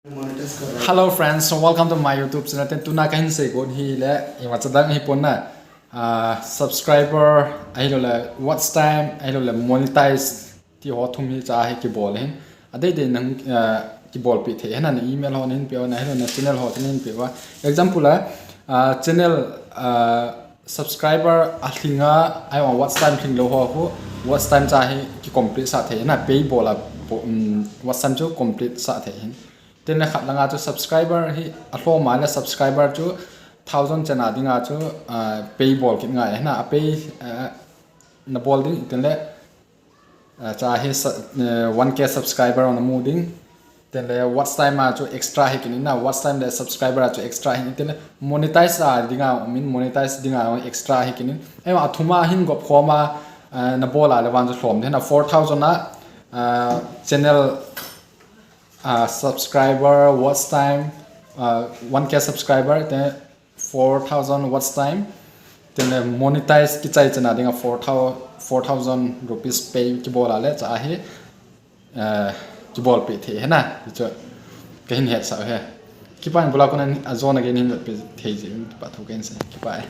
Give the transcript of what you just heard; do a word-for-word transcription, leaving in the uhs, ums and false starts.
Hello friends, so welcome to my YouTube channel. Ten tuna kahin sei got hi le, ima chadang hi pon na. Ah, subscriber, ahilou le watch time, ahilou le monetize ti ho thum hi cha hi kibol hin. Adei dei nang, ah, kibol pi thei hin na email ho nin pe na, ahilou na channel ho nin pe wa. Example a, ah, channel, ah, subscriber a hlinga, ai wa watch time hling lou ho khu, watch time cha hi ki complete sa thei na, pay bol a, um, watch time chu complete sa thei hin. Tin le khat langa chu subscriber hi a hloma le subscriber chu thousand chena dinga chu, ah, pay bol kit ngai na a pay, ah, na bol ding tin le, ah, cha hi sa-, eh, one K subscriber na mu ding. Tin le watch time a chu extra hi kinin na watch time le subscriber a chu extra hi tin le monetize a dinga min monetize dinga extra hi kinin. Ai a thuma hin gop khoma, ah, na bol a le van chu hlom ding na four thousand a, ah, channel ah, subscriber, watch time, ah, one K subscriber, te four thousand watch time, te le monetize kichai chana dinga four thousand, four thousand rupees pay kibol a le cha hi, eh, kibol pe thei hena, chu kahin het sa he. Kipan bula kuna a zona ke nin pe thei ji, pa thu ken se, kipai.